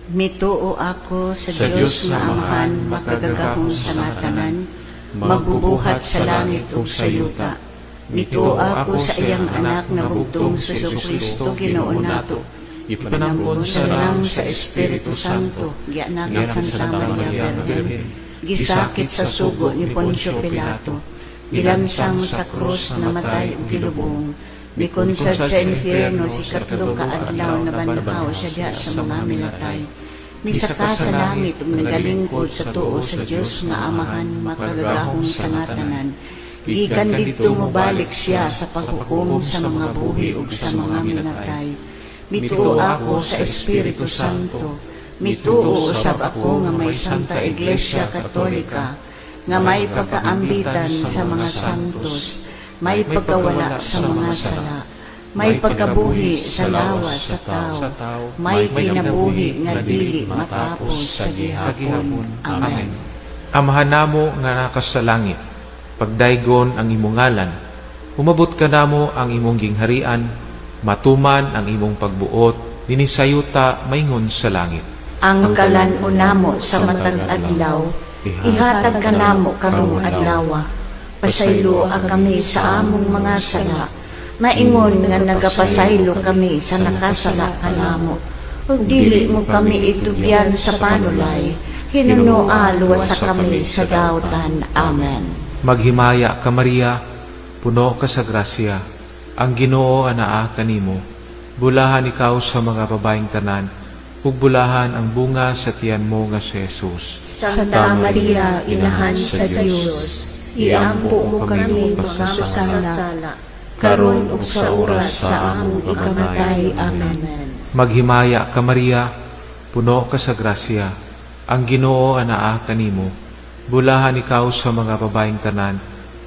Mituo ako sa Sa Dios Dios nga nga Amahan, Amahan, makagagahom makagagahom sa sa nga tanan, tanan, magbubuhat magbubuhat sa sa langit langit ug ug sa sa yuta. yuta. Mituo Mituo ako ako sa sa iyang iyang anak anak nga nga bugtong bugtong sa si Hesukristo Hesukristo Ginoo Ginoo nato. nato. Gipanangkon Gipanangkon sa sa lang lang sa sa Espiritu Espiritu Santo, Santo, gianak gianak sa sa Santa Santa Maria Maria nga Birhen, Birhen, gisakit gisakit sa sa sugo sugo ni ni Poncio Poncio Pilato, Pilato, gilansang gilansang sa sa krus krus namatay namatay ug ug gilubong, gilubong, mikunsad mikunsad sa sa impyerno impyerno si sa katlo katlo ka ka adlaw adlaw nabanhaw nabanhaw siya siya diha diha sa sa mga mga minatay. minatay. Misaka Misaka sa sa langit langit ug ug nagalingkod nagalingkod sa sa tuo tuo sa sa Dios Dios nga nga Amahan Amahan, makagagahom makagagahom sa sa nga nga tanan. tanan. Gikan Gikan didto didto mobalik mobalik siya siya sa sa paghukom paghukom sa sa mga mga buhi buhi ug ug sa sa mga mga minatay. minatay. Mituo Mituo ako ako sa sa Espiritu Espiritu Santo. Santo. Mituo Mituo usab usab ako ako nga nga may may Santa Santa Iglesia Iglesia Katolika, Katolika, nga nga may may pagkaambitan pagkaambitan sa sa mga mga santos, santos, may may pagkawala pagkawala sa sa mga mga sala, sala, may may pagkabuhi pagkabuhi sa sa lawas lawas sa sa tao, tao, may may kinabuhi kinabuhi nga nga dili dili matapos matapos sa sa gihapon. gihapon. Amen. Amen. Amahan namo nga naka sa langit, pagdaygon ang imong ngalan, umabot kanamo ang imong gingharian, matuman ang imong pagbuot, dinhi sa yuta maingon sa langit. Ang kalan-on namo sa matag adlaw, ihatag kanamo karong adlawa. Pasayloa kami sa among mga sala, maingon nga nagapasaylo kami sa nakasala kanamo. Ug dili mo kami itugyan sa panulay, hinunoa luwasa kami sa dautan. Amen. Maghimaya ka, Maria, puno ka sa grasya. Ang Ginoo anaa kanimo. Bulahan ikaw sa mga babaeng tanan, ug bulahan ang bunga sa tiyan mo nga si Jesus. Santa Maria, Inahan sa Dios, iampo mo kami mga makasala, karon ug sa oras sa among ikamatay. Amen. Maghimaya ka, Maria, puno ka sa grasya. Ang Ginoo anaa kanimo. Bulahan ikaw sa mga babaeng tanan,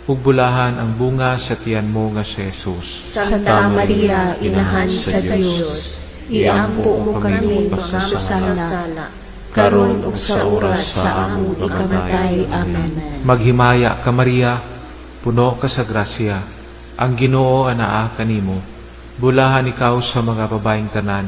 ug bulahan ang bunga sa tiyan mo nga si Jesus. Santa Maria, Inahan sa Dios, iampo mo kami mga makasala, karon ug sa oras sa among ikamatay. Amen. Maghimaya ka, Maria, puno ka sa grasya. Ang Ginoo anaa kanimo. Bulahan ikaw sa mga babaeng tanan,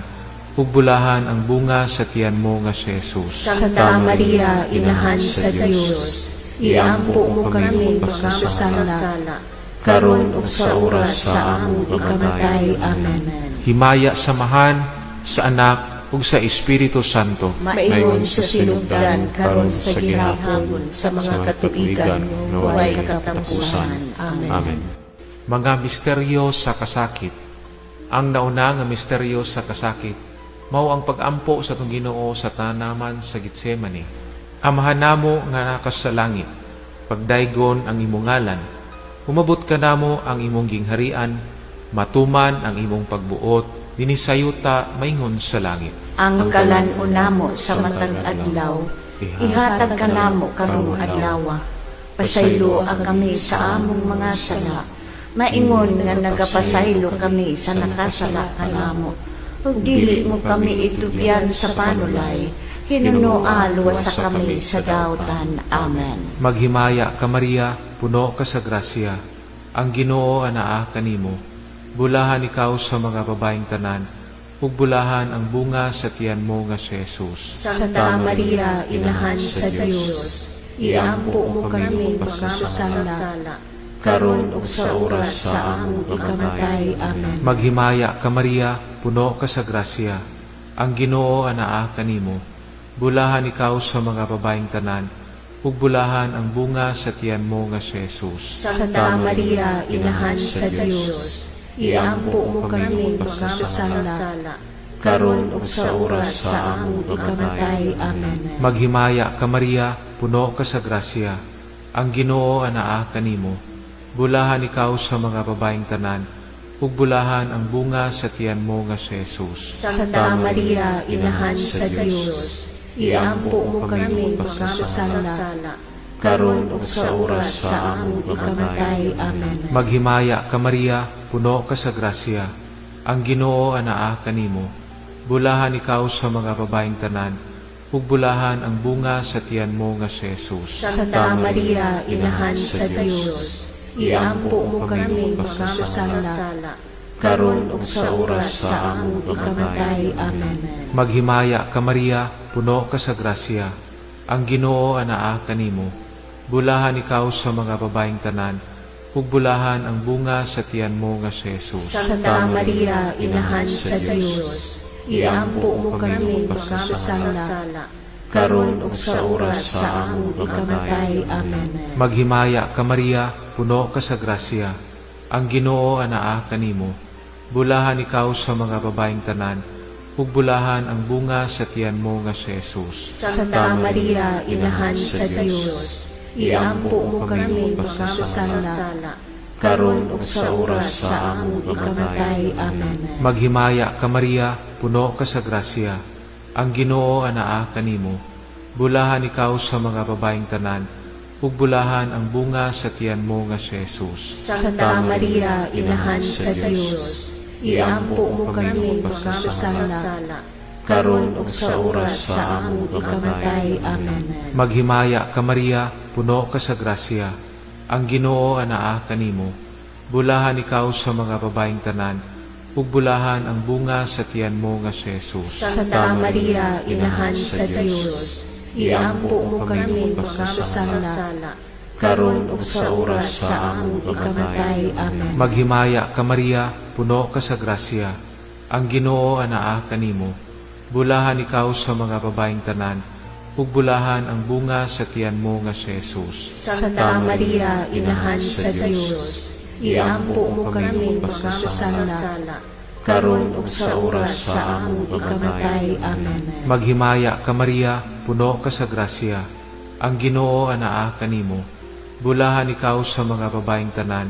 ug bulahan ang bunga sa tiyan mo nga si Jesus. Santa Maria, Inahan sa Dios, iampo mo kami mga makasala, karon ug sa oras sa among ikamatay. Amen. Himaya sa Amahan, sa Anak, ug sa Espiritu Santo. Maingon sa sinugdan, karon sa gihapon, sa mga katuigan nga way katapusan. Amen. Amen. Mga misteryo sa kasakit. Ang nauna nga misteryo sa kasakit, mao ang pag-ampo sa atong Ginoo sa tanaman sa Getsemane. Amahan namo nga naka sa langit, pagdaygon ang imong ngalan, umabot kanamo ang imong gingharian, matuman ang imong pagbuot, dinhi sa yuta maingon sa langit. Ang kalan-on namo sa matag adlaw, ihatag kanamo karong adlawa. Pasayloa kami sa among mga sala, maingon nga nagapasaylo kami sa nakasala kanamo. Ug dili mo kami itugyan sa panulay, hinunoa luwasa kami sa dautan. Amen. Maghimaya ka, Maria, puno ka sa grasya. Ang Ginoo anaa kanimo. Bulahan ikaw sa mga babaeng tanan, ug bulahan ang bunga sa tiyan mo nga si Jesus. Santa Maria, Inahan sa Dios, iampo mo kami mga makasala, karon ug sa oras sa among ikamatay. Amen. Maghimaya ka, Maria, puno ka sa grasya. Ang Ginoo anaa kanimo. Bulahan ikaw sa mga babaeng tanan, ug bulahan ang bunga sa tiyan mo nga si Jesus. Santa Maria, Inahan sa Dios, iampo mo kami mga makasala, karon ug sa oras sa among ikamatay. Amen. Maghimaya ka, Maria, puno ka sa grasya. Ang Ginoo anaa kanimo. Bulahan ikaw sa mga babaeng tanan, ug bulahan ang bunga sa tiyan mo nga si Jesus. Santa Maria, Inahan sa Dios, iampo mo kami mga makasala, karon ug sa oras sa among ikamatay. Amen. Maghimaya ka, Maria, puno ka sa grasya. Ang Ginoo anaa kanimo. Bulahan ikaw sa mga babaeng tanan, ug bulahan ang bunga sa tiyan mo nga si Jesus. Santa Maria, Inahan sa Dios, iampo mo kami mga makasala, karon ug sa oras sa among ikamatay. Amen. Maghimaya ka, Maria, puno ka sa grasya. Ang Ginoo anaa kanimo. Bulahan ikaw sa mga babaeng tanan, ug bulahan ang bunga sa tiyan mo nga si Jesus. Santa Maria, Inahan sa Dios, iampo mo kami makasasala, karon ug sa oras sa among ikamatay. Amen. Maghimaya ka, Maria, puno ka sa grasya. Ang Ginoo anaa kanimo. Bulahan ikaw sa mga babaeng tanan, ug bulahan ang bunga sa tiyan mo nga si Jesus. Santa Maria, Inahan sa Dios, iampo mo kami makasasala, karon ug sa oras sa among ikamatay. Amen. Maghimaya ka, Maria, puno ka sa grasya. Ang Ginoo anaa kanimo. Bulahan ikaw sa mga babaeng tanan, ug bulahan ang bunga sa tiyan mo nga si Jesus. Santa Maria, Inahan sa Dios, iampo mo kami makasasala, karon ug sa oras sa among ikamatay. Amen. Maghimaya ka, Maria, puno ka sa grasya. Ang Ginoo anaa kanimo. Bulahan ikaw sa mga babaeng tanan, ug bulahan ang bunga sa tiyan mo nga si Jesus. Santa Maria, Inahan sa Dios, iampo mo kami makasasala, karon ug sa oras sa among ikamatay. Amen. Maghimaya ka, Maria, puno ka sa grasya. Ang Ginoo anaa kanimo. Bulahan ikaw sa mga babaeng tanan, ug bulahan ang bunga sa tiyan mo nga si Jesus. Santa Maria, Inahan sa Dios, iampo mo kami makasasala, karon ug sa oras sa among ikamatay. Amen. Maghimaya ka, Maria, puno ka sa grasya. Ang Ginoo anaa kanimo. Bulahan ikaw sa mga babaeng tanan,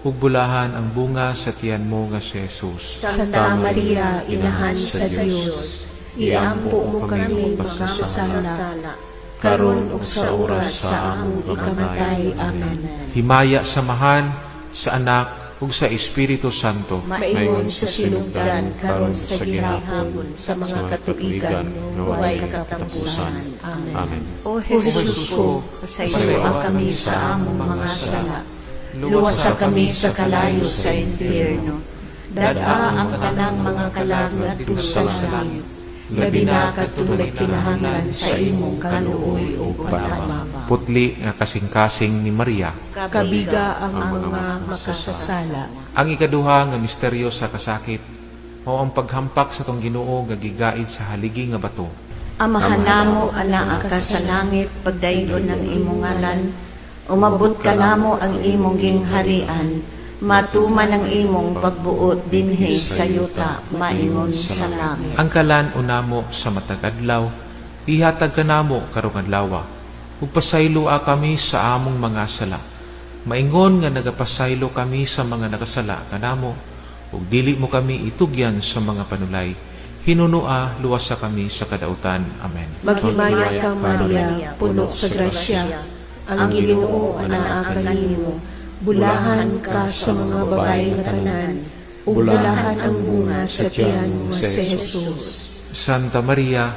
ug bulahan ang bunga sa tiyan mo nga si Jesus. Santa Maria, Inahan sa Dios, iampo mo kami makasasala, karon ug sa oras sa among ikamatay. Amen. Himaya sa Amahan, sa Anak, ug sa Espiritu Santo. Maingon sa sinugdan, karon sa gihapon, sa mga katuigan nga way katapusan. Amen. Amen. O Jesus ko, pasayloa kami sa among mga sala. Luwasa kami sa kalayo sa impyerno. Dad-a ang tanang mga kalag ngadto sa langit. Labi na kadtong nagkinahanglan sa imong kaluoy ug panabang. Putli nga kasing-kasing ni Maria. Kabiga ang mga makasasala. Ang ikaduha nga misteryo sa kasakit mao ang paghampak sa atong Ginoo nga gigaid sa haligi nga bato. Amahan namo, anaa ka sa langit, pagdaygon ang imong ngalan. Umabot kanamo ang imong gingharian. Matuman ang imong pagbuot dinhi sa yuta, maingon sa langit. Ang kalan-on namo sa matag adlaw, ihatag kanamo karong adlaw. Ug pasayloa kami sa among mga sala. Maingon nga nagapasaylo kami sa mga nakasala kanamo, ug dili mo kami itugyan sa mga panulay. Hinunoa, luwasa kami sa kadautan. Amen. Maghimaya ka, Maria, puno sa grasya. Ang Ginoo anaa kanimo. Bulahan ka sa mga babae nga tanan, ug bulahan ang bunga sa tiyan nga si Jesus. Santa Maria,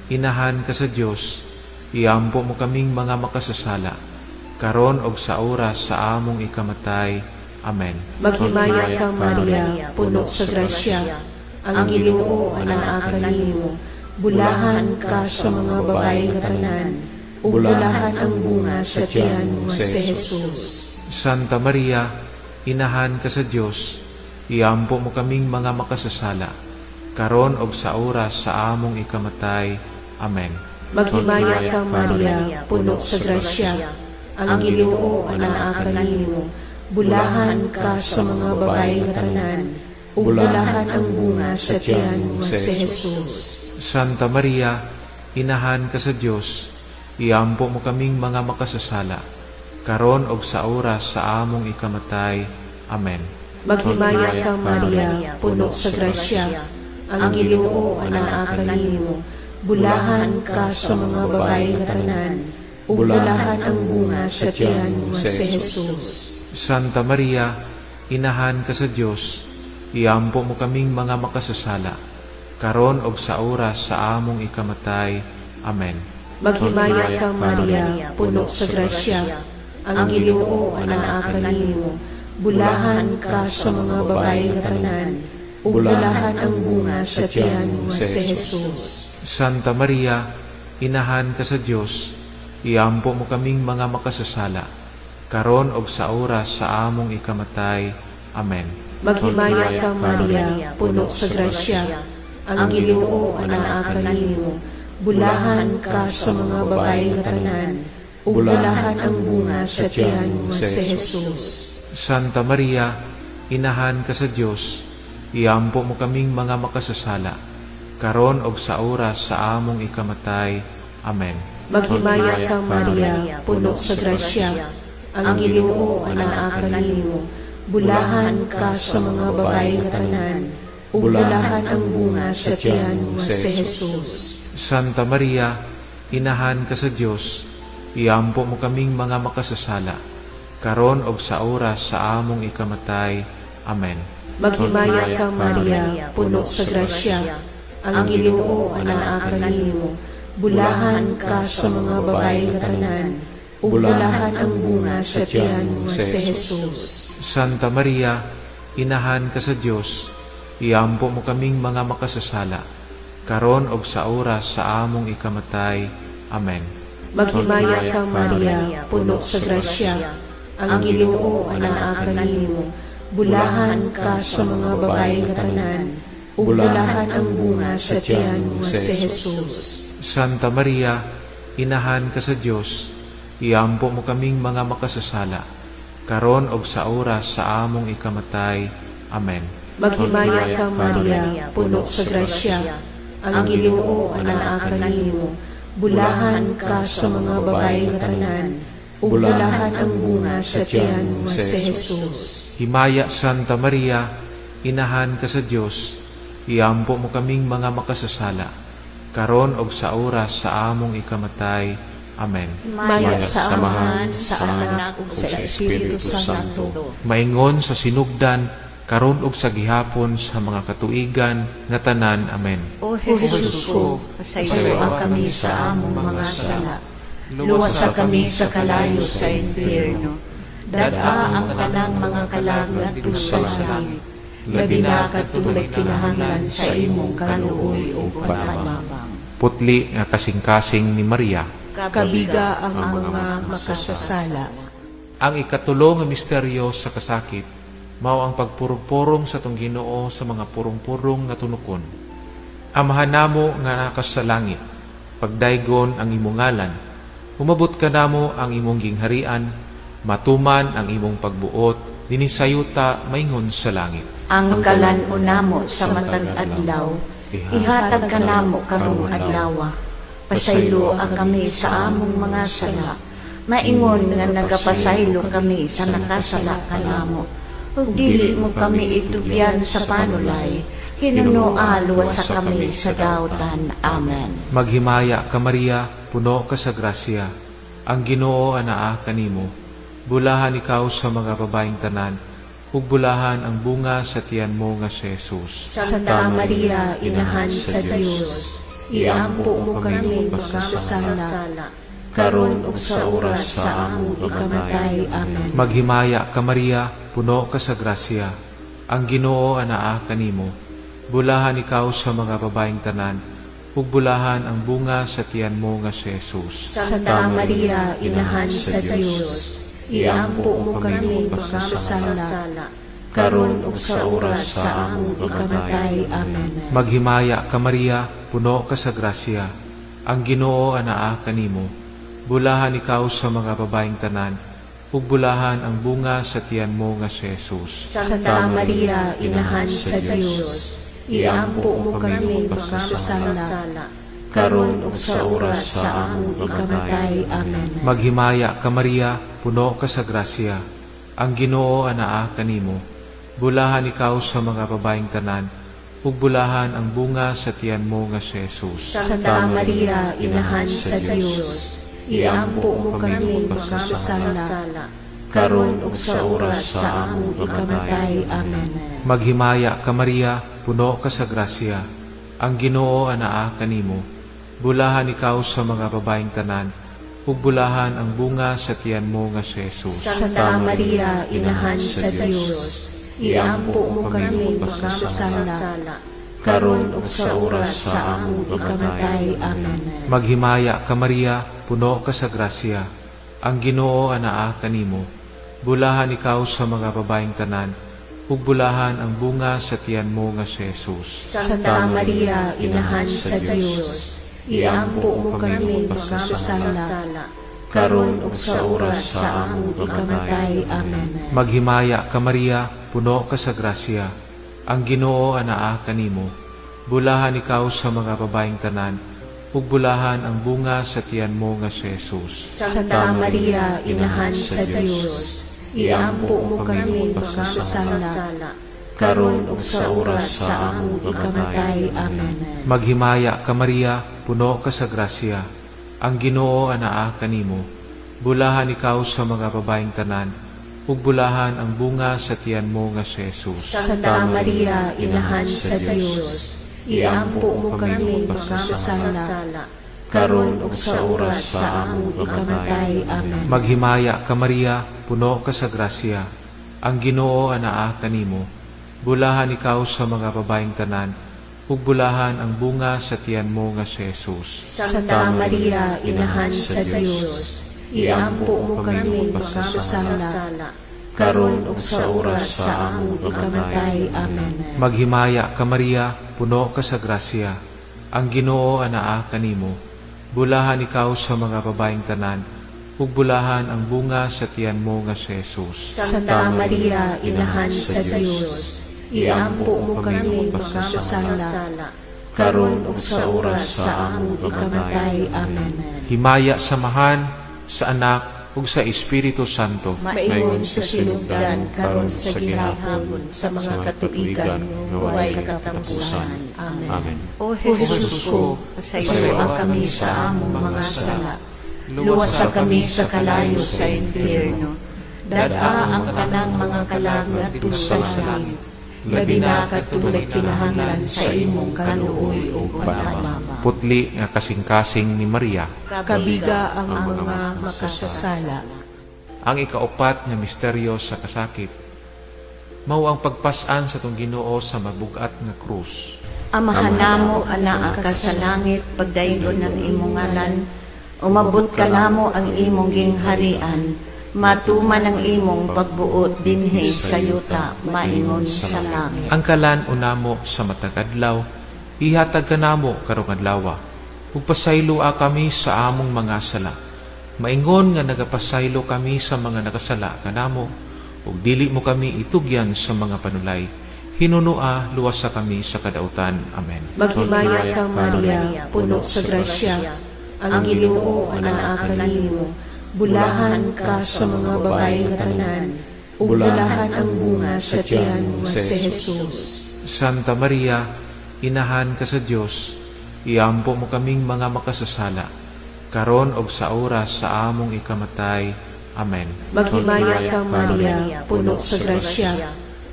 Inahan ka sa Dios, iampo mo kaming mga makasasala, karon og sa oras sa among ikamatay. Amen. Maghimaya ka, Maria, puno sa grasya. Ang Ginoo anaa kanimo. Bulahan ka sa mga babae nga tanan, ug bulahan ang bunga sa tiyan nga si Jesus. Santa Maria, Inahan ka sa Dios, iampo mo kaming mga makasasala, karon og sa oras sa among ikamatay. Amen. Maghimaya ka, Maria, puno sa grasya. Ang Ginoo anaa kanimo. Bulahan ka sa mga babae nga tanan, ug bulahan ang bunga sa tiyan nga si Jesus. Santa Maria, Inahan ka sa Dios, iampo mo kaming mga makasasala, karon og sa oras sa among ikamatay. Amen. Maghimaya ka, Maria, puno sa grasya. Ang Ginoo anaa kanimo. Bulahan ka sa mga babae nga tanan, ug bulahan ang bunga sa tiyan nga si Jesus. Santa Maria, Inahan ka sa Dios, iampo mo kaming mga makasasala, karon og sa oras sa among ikamatay. Amen. Maghimaya ka, Maria, puno sa grasya. Ang Ginoo anaa kanimo. Bulahan ka sa mga babae nga tanan, ug bulahan ang bunga sa tiyan nga si Jesus. Santa Maria, inahan ka sa Dios, iampo mo kaming mga makasasala, karon og sa oras sa among ikamatay. Amen. Maghimaya ka, Maria, puno sa grasya, ang Ginoo anaa kanimo. Bulahan ka sa mga babae nga tanan, ug bulahan ang bunga sa tiyan nga si Jesus. Santa Maria, inahan ka sa Dios, iampo mo kaming mga makasasala, karon og sa oras sa among ikamatay. Amen. Maghimaya ka, Maria, puno sa grasya, ang Ginoo anaa kanimo. Bulahan ka sa mga babae nga tanan, ug bulahan ang bunga sa tiyan nga si Jesus. Santa Maria, inahan ka sa Dios, iampo mo kaming mga makasasala, karon og sa oras sa among ikamatay. Amen. Maghimaya ka, Maria, puno sa grasya, ang Ginoo anaa kanimo. Bulahan ka sa mga babae nga tanan, ug bulahan ang bunga sa tiyan nga si Jesus. Santa Maria, inahan ka sa Dios, iampo mo kaming mga makasasala, karon og sa oras sa among ikamatay. Amen. Maghimaya ka, Maria, puno sa grasya, ang Ginoo anaa kanimo. Bulahan ka sa mga babae nga tanan, ug bulahan ang bunga sa tiyan nga si Jesus. Santa Maria, inahan ka sa Dios, iampo mo kaming mga makasasala, karon og sa oras sa among ikamatay. Amen. Maghimaya ka, Maria, puno sa grasya, ang Ginoo anaa kanimo. Bulahan ka sa mga babae nga tanan, ug bulahan ang bunga sa tiyan nga si Jesus. Himaya, Santa Maria, inahan ka sa Dios, iampo mo kaming mga makasasala, karon og sa oras sa among ikamatay. Amen. Himaya sa Amahan, sa Anak, ug sa Espiritu Santo. Maingon sa sinugdan, karon og sa gihapon sa mga katuigan nga tanan. Amen. O Jesus ko, pasayloa kami sa among mga sala. Luwasa kami sa kalayo sa impyerno. Dad-a ang tanang mga kalag ngadto sa langit. Labi na kadtong nagkinahanglan sa imong kaluoy ug panabang. Putli nga kasing-kasing ni Maria. Kabiga ang mga makasasala. Ang ikatulo nga misteryo sa kasakit mao ang pagpurong-purong sa atong Ginoo sa mga purong-purong nga tunukon. Amahan namo nga naa sa langit, pagdaygon ang imong ngalan. Umabot kanamo ang imong gingharian, matuman ang imong pagbuot dinhi sa yuta maingon sa langit. Ang kalan-on namo sa matag adlaw, ihatag kanamo karong adlawa. Pasayloa kami sa among mga sala, maingon nga nagapasaylo kami sa nakasala kanamo. Ug dili mo kami itugyan sa panulay, hinunoa luwasa kami sa dautan. Amen. Maghimaya ka, Maria, puno ka sa grasya. Ang Ginoo anaa kanimo. Bulahan ikaw sa mga babaeng tanan, ug bulahan ang bunga sa tiyan mo nga si Jesus. Santa Maria, inahan sa Dios, iampo mo kami makasasala, karon ug sa oras sa among ikamatay. Amen. Maghimaya ka, Maria, puno ka sa grasya. Ang Ginoo anaa kanimo. Bulahan ikaw sa mga babaeng tanan, ug bulahan ang bunga sa tiyan mo nga si Jesus. Santa Maria, inahan sa Dios, iampo mo kami makasasala, karon ug sa oras sa among ikamatay. Amen. Maghimaya ka, Maria, puno ka sa grasya. Ang Ginoo anaa kanimo. Bulahan ikaw sa mga babaeng tanan, ug bulahan ang bunga sa tiyan mo nga si Jesus. Santa Maria, inahan sa Dios, iampo mo kami makasasala, karon ug sa oras sa among ikamatay. Amen. Maghimaya ka, Maria, puno ka sa grasya. Ang Ginoo anaa kanimo. Bulahan ikaw sa mga babaeng tanan, ug bulahan ang bunga sa tiyan mo nga si Jesus. Santa Maria, inahan sa Dios, iampo mo kami makasasala, karon ug sa oras sa among ikamatay. Amen. Maghimaya ka, Maria, puno ka sa grasya. Ang Ginoo anaa kanimo. Bulahan ikaw sa mga babaeng tanan, ug bulahan ang bunga sa tiyan mo nga si Jesus. Santa Maria, Inahan sa Dios, iampo mo kami makasasala, karon ug sa oras sa among ikamatay. Amen. Maghimaya ka, Maria, puno ka sa grasya. Ang Ginoo anaa kanimo. Bulahan ikaw sa mga babaeng tanan, ug bulahan ang bunga sa tiyan mo nga si Jesus. Santa Maria, Inahan sa Dios, iampo mo kami makasasala, karon ug sa oras sa among ikamatay. Amen. Maghimaya ka, Maria, puno ka sa grasya. Ang Ginoo anaa kanimo. Bulahan ikaw sa mga babaeng tanan, ug bulahan ang bunga sa tiyan mo nga si Jesus. Santa Maria, Inahan sa Dios, iampo mo kami makasasala, karon ug sa oras sa among ikamatay. Amen. Maghimaya ka, Maria, puno ka sa grasya. Ang Ginoo anaa kanimo. Bulahan ikaw sa mga babaeng tanan, ug bulahan ang bunga sa tiyan mo nga si Jesus. Santa Maria, Inahan sa Dios, iampo mo kami makasasala, karon ug sa oras sa among ikamatay. Amen. Maghimaya ka, Maria, puno ka sa grasya. Ang Ginoo anaa kanimo. Bulahan ikaw sa mga babaeng tanan, ug bulahan ang bunga sa tiyan mo nga si Jesus. Santa Maria, Inahan sa Dios, iampo mo kami makasasala, karon ug sa oras sa among ikamatay. Amen. Maghimaya ka, Maria, puno ka sa grasya. Ang Ginoo anaa kanimo. Bulahan ikaw sa mga babaeng tanan, ug bulahan ang bunga sa tiyan mo nga si Jesus. Santa Maria, Inahan sa Dios, iampo mo kami makasasala, karon ug sa oras sa among ikamatay. Amen. Himaya sa Amahan, sa Anak, ug sa Espiritu Santo. Maingon sa sinugdan, karon sa gihapon, sa mga katuigan nga way katapusan. Amen. Amen. O Jesus ko, pasayloa kami sa among mga sala. Luwasa kami sa kalayo sa impyerno. Dad-a ang tanang mga kalag ngadto sa langit. Labi na kadtong nagkinahanglan sa imong kaluoy ug panalama. Putli nga kasing-kasing ni Maria. Kabiga ang mga makasasala. Ang ikaupat nga misteryo sa kasakit, mao ang pagpas-an sa atong Ginoo sa mabugat nga krus. Amahan namo, anaa ka sa langit, pagdaygon ang imong ngalan. Umabot ka namo ang imong gingharian. Matuman ang imong pagbuot dinhi sa yuta, maingon sa langit. Ang kalan-on namo sa matag adlaw, ihatag kanamo karong adlawa. Ug pasayloa kami sa among mga sala. Maingon nga nagapasaylo kami sa mga nakasala kanamo, ug dili mo kami itugyan sa mga panulay. Hinunoa, luwasa kami sa kadautan. Amen. Maghimaya ka, Maria, puno sa grasya. Ang Ginoo anaa kanimo. Bulahan ka sa mga babae nga tanan, ug bulahan ang bunga sa tiyan nga si Jesus. Santa Maria, Inahan ka sa Dios, iampo mo kaming mga makasasala, karon og sa oras sa among ikamatay. Amen. Maghimaya ka, Maria, puno sa grasya.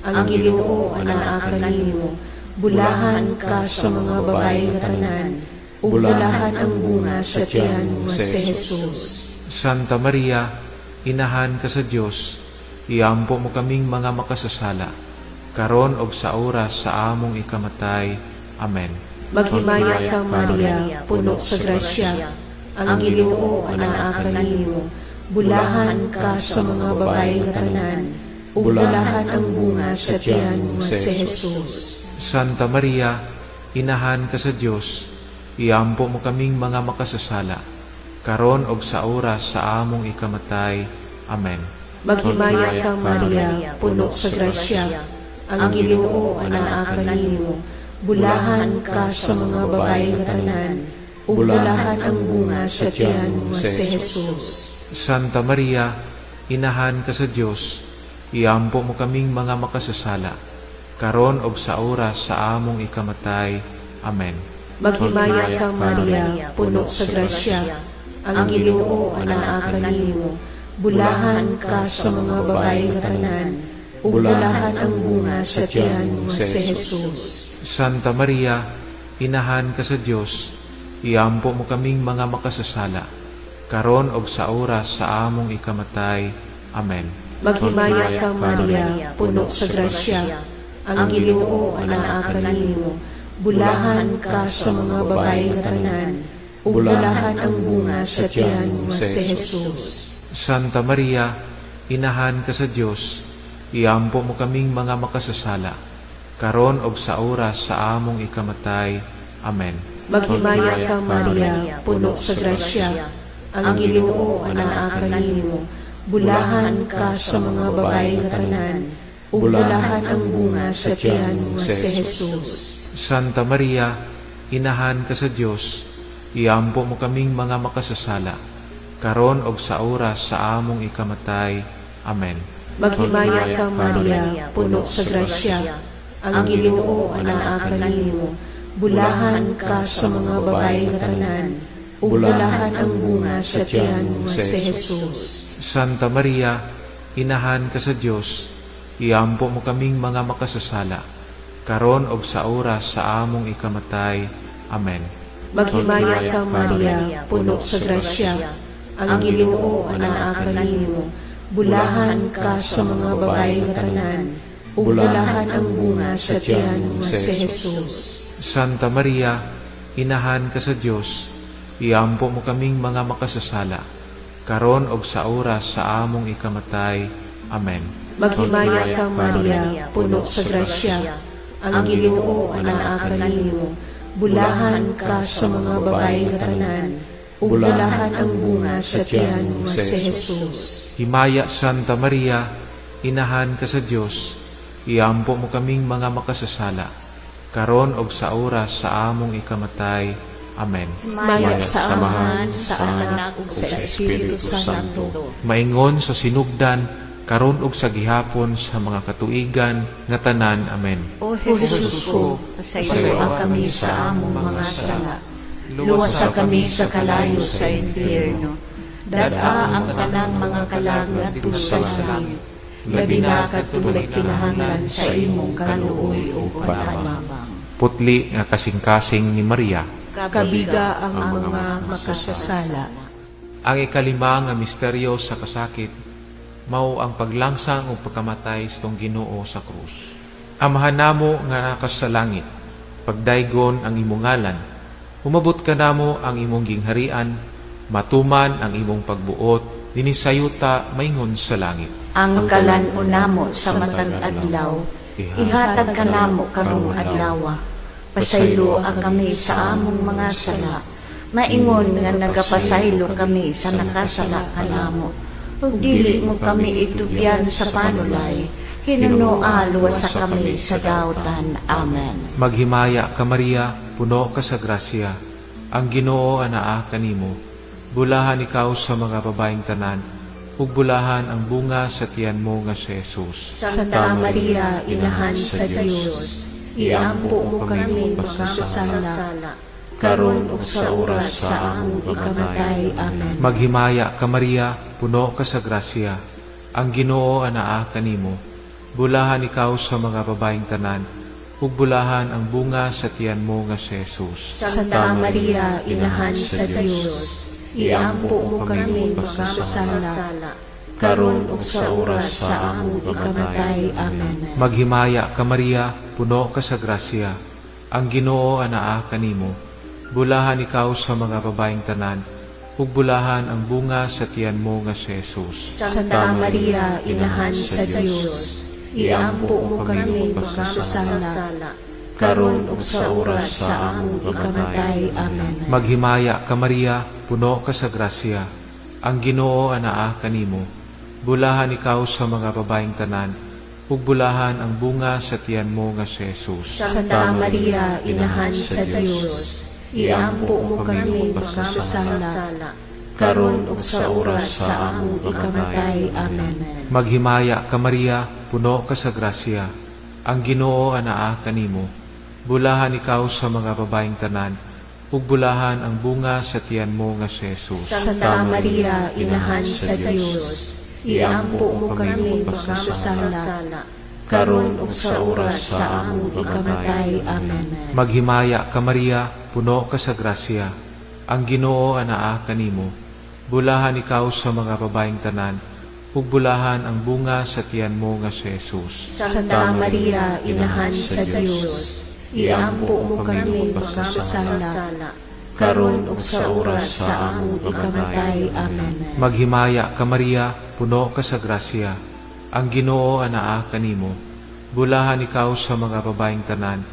Ang Ginoo anaa kanimo. Bulahan ka sa mga babae nga tanan, ug bulahan ang bunga sa tiyan nga si Jesus. Santa Maria, Inahan ka sa Dios, iampo mo kaming mga makasasala, karon og sa oras sa among ikamatay. Amen. Maghimaya ka, Maria, puno sa grasya. Ang Ginoo anaa kanimo. Bulahan ka sa mga babae nga tanan, ug bulahan ang bunga sa tiyan nga si Jesus. Santa Maria, Inahan ka sa Dios, iampo mo kaming mga makasasala, karon og sa oras sa among ikamatay. Amen. Maghimaya ka, Maria, puno sa grasya. Ang Ginoo anaa kanimo. Bulahan ka sa mga babae nga tanan, ug bulahan ang bunga sa tiyan nga si Jesus. Santa Maria, Inahan ka sa Dios, iampo mo kaming mga makasasala, karon og sa oras sa among ikamatay. Amen. Maghimaya ka, Maria, puno sa grasya. Ang Ginoo anaa kanimo. Bulahan ka sa mga babae nga tanan, ug bulahan ang bunga sa tiyan nga si Jesus. Santa Maria, Inahan ka sa Dios, iampo mo kaming mga makasasala, karon ug sa oras sa among ikamatay. Amen. Maghimaya ka, Maria, puno sa grasya, ang Ginoo anaa kanimo. Bulahan ka sa mga babae nga tanan, ug bulahan ang bunga sa tiyan nga si Jesus. Santa Maria, inahan ka sa Dios, iampo mo kaming mga makasasala, karon og sa oras sa among ikamatay. Amen. Maghimaya ka, Maria, puno sa grasya, ang Ginoo anaa kanimo. Bulahan ka sa mga babae nga tanan, ug bulahan ang bunga sa tiyan nga si Jesus. Santa Maria, inahan ka sa Dios, iampo mo kaming mga makasasala, karon og sa oras sa among ikamatay. Amen. Maghimaya ka, Maria, puno sa grasya, ang Ginoo anaa kanimo. Bulahan ka sa mga babae nga tanan, ug bulahan ang bunga sa tiyan nga si Jesus. Santa Maria, inahan ka sa Dios, iampo mo kaming mga makasasala, karon og sa oras sa among ikamatay. Amen. Maghimaya ka, Maria, puno sa grasya, ang Ginoo anaa kanimo. Bulahan ka sa mga babae nga tanan, ug bulahan ang bunga sa tiyan nga si Jesus. Santa Maria, inahan ka sa Dios, iampo mo kaming mga makasasala, karon og sa oras sa among ikamatay. Amen. Maghimaya ka, Maria, puno sa grasya, ang Ginoo anaa kanimo. Bulahan ka sa mga babae nga tanan, ug bulahan ang bunga sa tiyan nga si Jesus. Himaya, Santa Maria, inahan ka sa Dios, iampo mo kaming mga makasasala, karon og sa oras sa among ikamatay. Amen. Himaya sa Amahan, sa Anak, ug sa Espiritu Santo. Maingon sa sinugdan, karon ug sa gihapon sa mga katuigan nga tanan. Amen. O Jesus ko, pasayloa kami sa among mga sala. Luwasa kami sa kalayo sa impyerno. Dad-a ang tanang mga kalag ngadto sa langit. Labi na kadtong nagkinahanglan sa imong kaluoy ug panabang. Putli nga kasing-kasing ni Maria. Kabiga ang mga makasasala. Ang ikalima nga misteryo sa kasakit mao ang paglangsang ug pagkamatay sa atong Ginoo sa krus. Amahan namo nga naa ka sa langit, pagdaygon ang imong ngalan. Umabot kanamo ang imong gingharian, matuman ang imong pagbuot dinhi sa yuta maingon sa langit. Ang kalan-on namo sa matag adlaw, ihatag kanamo karong adlaw. Pasayloa kami sa among mga sala. Maingon nga nagapasaylo kami sa nakasala kanamo. Ug dili mo kami itugyan sa panulay, hinunoa luwasa kami sa dautan. Amen. Maghimaya ka, Maria, puno ka sa grasya. Ang Ginoo anaa kanimo. Bulahan ikaw sa mga babaeng tanan, ug bulahan ang bunga sa tiyan mo nga si Jesus. Santa Maria, inahan sa Dios, iampo mo kami makasasala, karon ug sa oras sa among ikamatay. Amen. Maghimaya ka, Maria, puno ka sa grasya. Ang Ginoo anaa kanimo. Bulahan ikaw sa mga babaeng tanan, ug bulahan ang bunga sa tiyan mo nga si Jesus. Santa Maria, inahan sa Dios, iampo mo kami makasasala, karon ug sa oras sa among ikamatay. Amen. Maghimaya ka, Maria, puno ka sa grasya. Ang Ginoo anaa kanimo. Bulahan ikaw sa mga babaeng tanan, ug bulahan ang bunga sa tiyan mo nga si Jesus. Santa Maria, inahan sa Dios, iampo mo kami makasasala, karon ug sa oras sa among ikamatay. Amen. Maghimaya ka, Maria, puno ka sa grasya. Ang Ginoo anaa kanimo. Bulahan ikaw sa mga babaeng tanan, ug bulahan ang bunga sa tiyan mo nga si Jesus. Santa Maria, inahan sa Dios, iampo mo kami makasasala, karon ug sa oras sa among ikamatay. Amen. Maghimaya ka, Maria, puno ka sa grasya. Ang Ginoo anaa kanimo. Bulahan ikaw sa mga babaeng tanan, ug bulahan ang bunga sa tiyan mo nga si Jesus. Santa Maria, inahan sa Dios, iampo mo kami makasasala, karon ug sa oras sa among ikamatay. Amen. Maghimaya ka, Maria, puno ka sa grasya. Ang Ginoo anaa kanimo. Bulahan ikaw sa mga babaeng tanan, ug bulahan ang bunga sa tiyan mo nga si Jesus. Santa Maria, Inahan sa Dios, iampo mo kami makasasala, karon ug sa oras sa among ikamatay. Amen. Maghimaya ka, Maria, puno ka sa grasya. Ang Ginoo anaa kanimo. Bulahan ikaw sa mga babaeng tanan,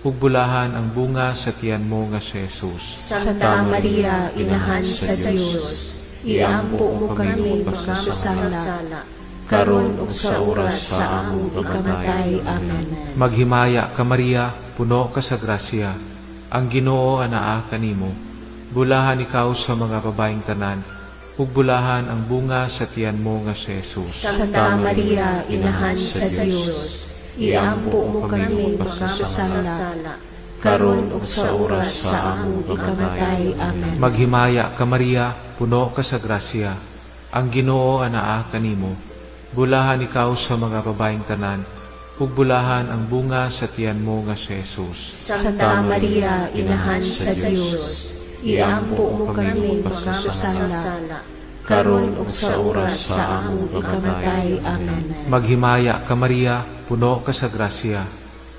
ug bulahan ang bunga sa tiyan mo nga si Jesus. Santa Maria, Inahan sa Dios, iampo mo kami makasasala, karon ug sa oras sa among ikamatay. Amen. Maghimaya ka, Maria, puno ka sa grasya. Ang Ginoo anaa kanimo. Bulahan ikaw sa mga babaeng tanan, ug bulahan ang bunga sa tiyan mo nga si Jesus. Santa Maria, Inahan sa Dios, iampo mo kami makasasala, karon ug sa oras sa among ikamatay. Amen. Maghimaya ka, Maria, puno ka sa grasya. Ang Ginoo anaa kanimo. Bulahan ikaw sa mga babaeng tanan, ug bulahan ang bunga sa tiyan mo nga si Jesus. Santa Maria, Inahan sa Dios, iampo mo kami makasasala, karon ug sa oras sa among ikamatay. Amen. Maghimaya ka, Maria, puno ka sa grasya.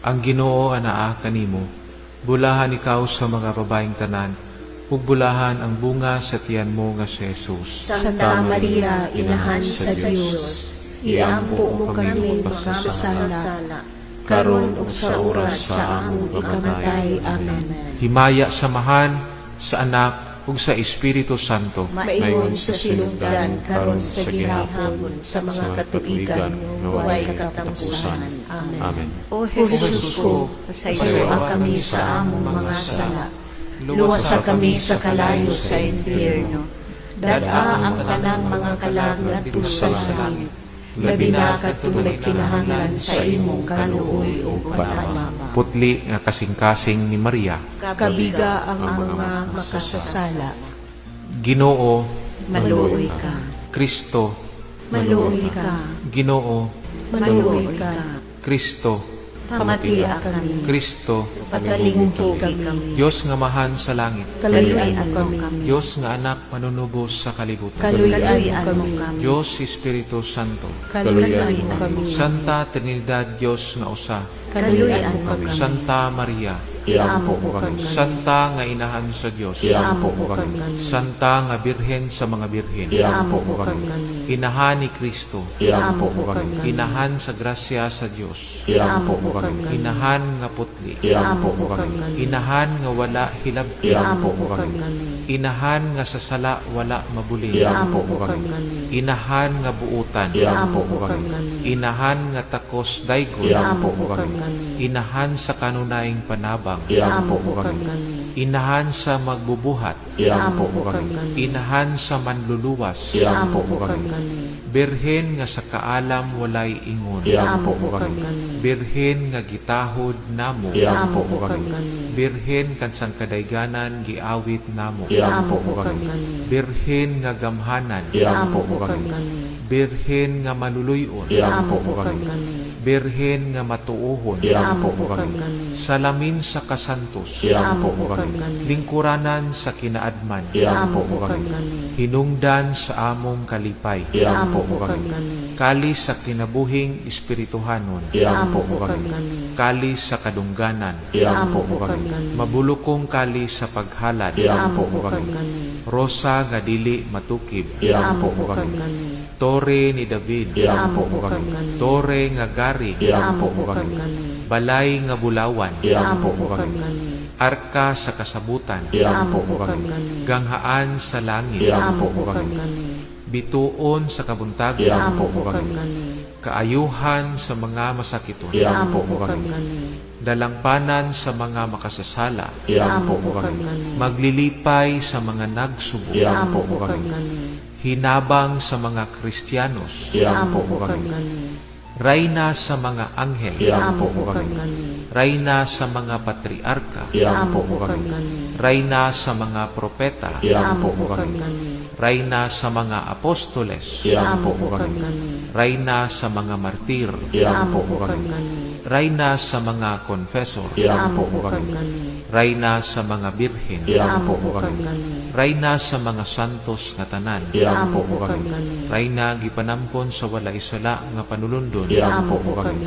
Ang Ginoo anaa kanimo. Bulahan ikaw sa mga babaeng tanan, ug bulahan ang bunga sa tiyan mo nga si Jesus. Santa Maria, Inahan sa Dios, iampo mo kami makasasala, karon ug sa oras sa among ikamatay. Amen. Himaya sa Amahan, sa Anak, ug sa Espiritu Santo. Maingon sa sinugdan, karon sa gihapon, sa mga katuigan nga walay katapusan. Amen. Amen. O Jesus ko, pasayloa kami sa among mga sala. Luwasa kami sa kalayo sa impyerno. Dad-a ang tanang mga kalag ngadto sa langit. Labi na kadtong nagkinahanglan sa imong kaluoy ug panabang. Putli nga kasing-kasing ni Maria. Kabiga ang mga makasasala. Ginoo, Maluoy ka. Kristo, Maluoy ka. Ginoo, Maluoy ka. Kristo, Pamatia kami. Kristo, Patalingkugi kami. Dios nga Amahan sa langit, Kaluy-an mo kami. Dios nga Anak manunubos sa kalibutan, Kaluy-an mo Kaluy-an mo kami. kami. Dios Espiritu Santo, Kaluy-an mo kami. Santa Trinidad Dios nga usa, Kaluy-an mo kami. Santa Maria, Iampo mo kami. Santa nga Inahan sa Dios, Iampo mo kami. Santa nga Birhen sa mga birhen, Iampo mo kami. Inahan ni Kristo, Iampo mo kami. Inahan sa grasya sa Dios, Iampo mo kami. Inahan nga putli, Iampo mo kami. Inahan nga wala hilabti, Iampo mo kami. Inahan nga sa sala wala mabuli, Iampo mo kami. Inahan nga buutan, Iampo mo kami. Inahan nga takos daygon, Iampo mo kami. Inahan sa kanunayng panabang, Iampo mo kami. Inahan sa magbubuhat, Iampo mo kami. Inahan sa manluluwas, Iampo mo kami. Birhen nga sa kaalam walay ingon, Iampo mo kami. Birhen nga gitahod namo, Iampo mo kami. Birhen kan sangkadayganan giawit namo, Iampo mo kami. Birhen nga gamhanan, Iampo mo kami. Birhen nga maluluyon, Iampo mo kami. Birhen nga matuohon, Iampo mo kami. Salamin sa kasantos, Iampo mo kami. Lingkuranan sa kinaadman, Iampo mo kami. Hinungdan sa among kalipay, Iampo mo kami. Kalis sa kinabuhing espirituhanon, Iampo mo kami. Kalis sa kadungganan, Iampo mo kami. Mabulukong kalis sa paghalad, Iampo mo kami. Rosa nga dili matukib, Iampo mo kami. Tore ni David, Iampo mo kami. Tore nga gari, Iampo mo kami. Balay nga bulawan, Iampo mo kami. Arka sa kasabutan, Iampo mo kami. Ganghaan sa langit, Iampo mo kami. Bituon sa kabuntagon, Iampo mo kami. Kaayuhan sa mga masakiton, Iampo mo kami. Dalangpanan sa mga makasasala, Iampo mo kami. Maglilipay sa mga nagsubo, Iampo mo kami. Hinabang sa mga Kristiyanos, Iampo mo kami. Rayna sa mga anghel, Iampo mo kami. Rayna sa mga patriarka, Iampo mo kami. Rayna sa mga propeta, Iampo mo kami. Rayna sa mga apostoles, Iampo mo kami. Rayna sa mga martir, Iampo mo kami. Rayna sa mga confessor, Iampo mo kami. Rayna sa mga birhen, Iampo mo kami. Rayna sa mga santos nga tanan, Iampo mo kami. Rayna gipanamkon sa walay sala nga panulundon, Iampo mo kami.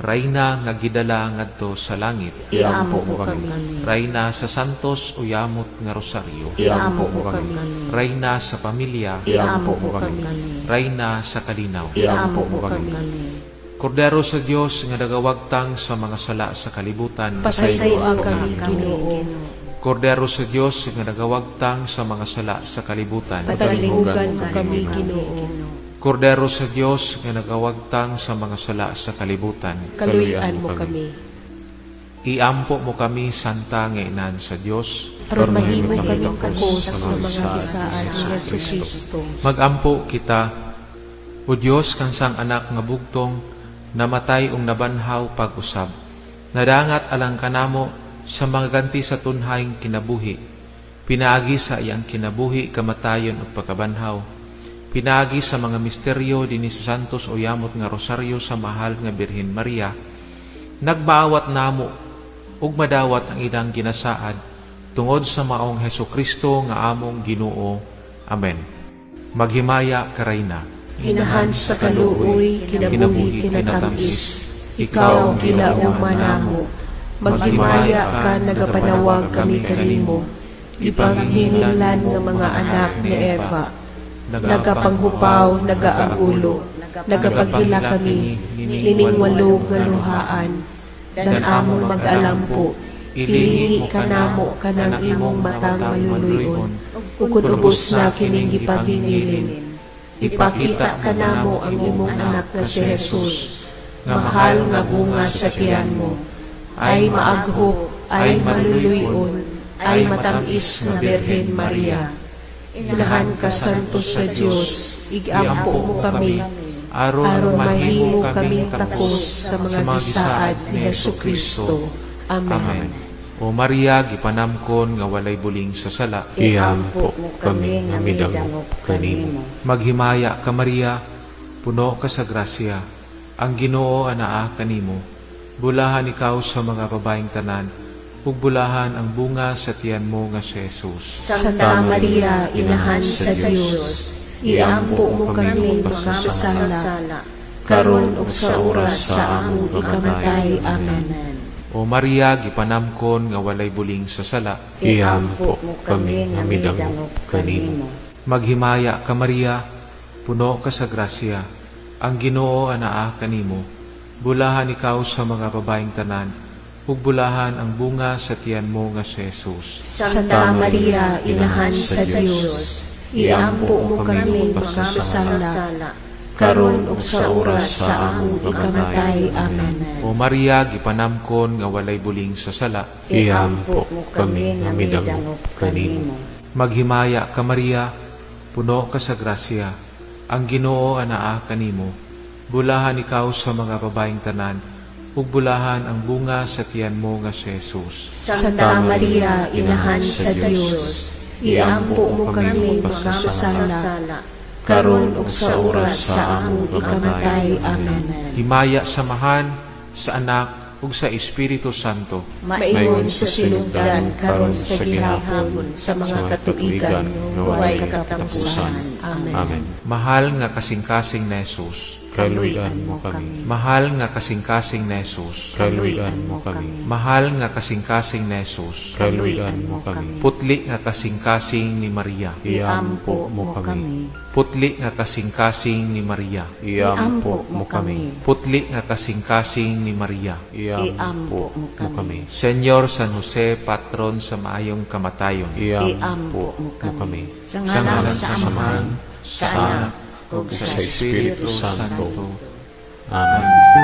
Rayna nga gidala ngadto sa langit, Iampo mo kami. Rayna sa santos o yamot nga rosaryo, Iampo mo kami. Rayna sa pamilya, Iampo mo kami. Rayna sa kalinaw. Iampo mo kami. Kordero sa Dios nga nagawagtang sa mga sala sa kalibutan, Pasayloa kami, Ginoo. Kordero sa Dios nga nagawagtang sa mga sala sa kalibutan, Patalihugan mo kami, Ginoo. Kordero sa Dios nga nagawagtang sa mga sala sa kalibutan, Kaluy-an mo kami. Iampo mo kami, Santa nga Inahan sa Dios. Aron mahimo kami takos sa mga gisaad ni Hesus Kristo. Magampo kita. O Dios kansang anak nga bugtong namatay ug nabanhaw pag-usab, nadangat alang kanamo sa mga ganti sa tunhayng kinabuhi. Pinaagi sa iyang kinabuhi, kamatayon ug pagkabanhaw, pinaagi sa mga misteryo dinhi sa Santos o Yamot nga Rosaryo sa mahal nga Birhen Maria, nagmaawat namo ug madawat ang ilang ginasaad tungod sa maong Hesus Kristo nga among Ginoo. Amen. Maghimaya ka, Reyna. Inahan sa kaluoy, kinabuhi kinatamis. Ikaw ang ginaugma namo. Maghimaya ka, nagapanawag kami kanimo. Gipanghinginlan nga mga anak ni Eva. Nagapanghupaw, nagaagulo, nagapaghila kami, nining walo nga luhaan. Dan among mag-alampo, ilingi kanamo kanang imong matang maluluyon, ug kun ubos na kining gipanghingilin, ipakita kanamo ang imong anak nga si Jesus, mahal nga bunga sa tiyan mo. Ay maaghop, ay maluluyon, ay matamis nga Birhen Maria. Inahan ka santo sa Dios, igampo mo kami, aron aron mahimo kaming takos sa mga gisaad ni Hesus Kristo. Amen. Amen. O Maria, gipanamkon nga walay buling sa sala, Iampo kami nga midangop kanimo. Maghimaya ka, Maria, puno ka sa grasya. Ang Ginoo anaa kanimo. Bulahan ikaw sa mga babaeng tanan, ug bulahan ang bunga sa tiyan mo nga si Jesus. Santa Maria, Inahan sa Dios, iampo mo kami mga makasala, karon ug sa oras sa among ikamatay. Amen. O Maria, gipanamkon nga walay buling sa sala, Iampo kami nga midangop kanimo. Maghimaya ka, Maria, puno ka sa grasya. Ang Ginoo anaa kanimo. Bulahan ikaw sa mga babaeng tanan, ug bulahan ang bunga sa tiyan mo nga si Jesus. Santa Maria, Inahan sa Dios, iampo mo kami mga makasala, karon ug sa oras sa among ikamatay. Amen. O Maria, gipanamkon nga walay buling sa sala, Iampo kami nga midangop kanimo. Maghimaya ka, Maria, puno ka sa grasya. Ang Ginoo anaa kanimo. Bulahan ikaw sa mga babaeng tanan, ug bulahan ang bunga sa tiyan mo nga si Jesus. Santa Maria, Inahan sa Dios, iampo mo kami mga makasala, karon ug sa oras sa among ikamatay. Amen. Himaya sa Amahan, sa Anak, ug sa Espiritu Santo. Maingon sa sinugdan, karon sa gihapon, sa mga katuigan nga way katapusan. Amen. Amen. Mahal nga kasing-kasing na Jesus. Kaluy-an mo kami. Mahal nga kasing-kasing na Jesus. Kaluy-an mo kami. Mahal nga kasing-kasing na Jesus. Kaluy-an mo kami. Putli nga kasing-kasing ni Maria. Iampo mo kami. Putli nga kasing-kasing ni Maria. Iampo mo kami. Putli nga kasing-kasing ni Maria. Iampo mo kami. Senyor San Jose, patron sa maayong kamatayon. Iampo mo kami. Sa Sa ngalan ngalan sa sa Amahan, Amahan, sa Anak, ug sa Espiritu Santo. Amen.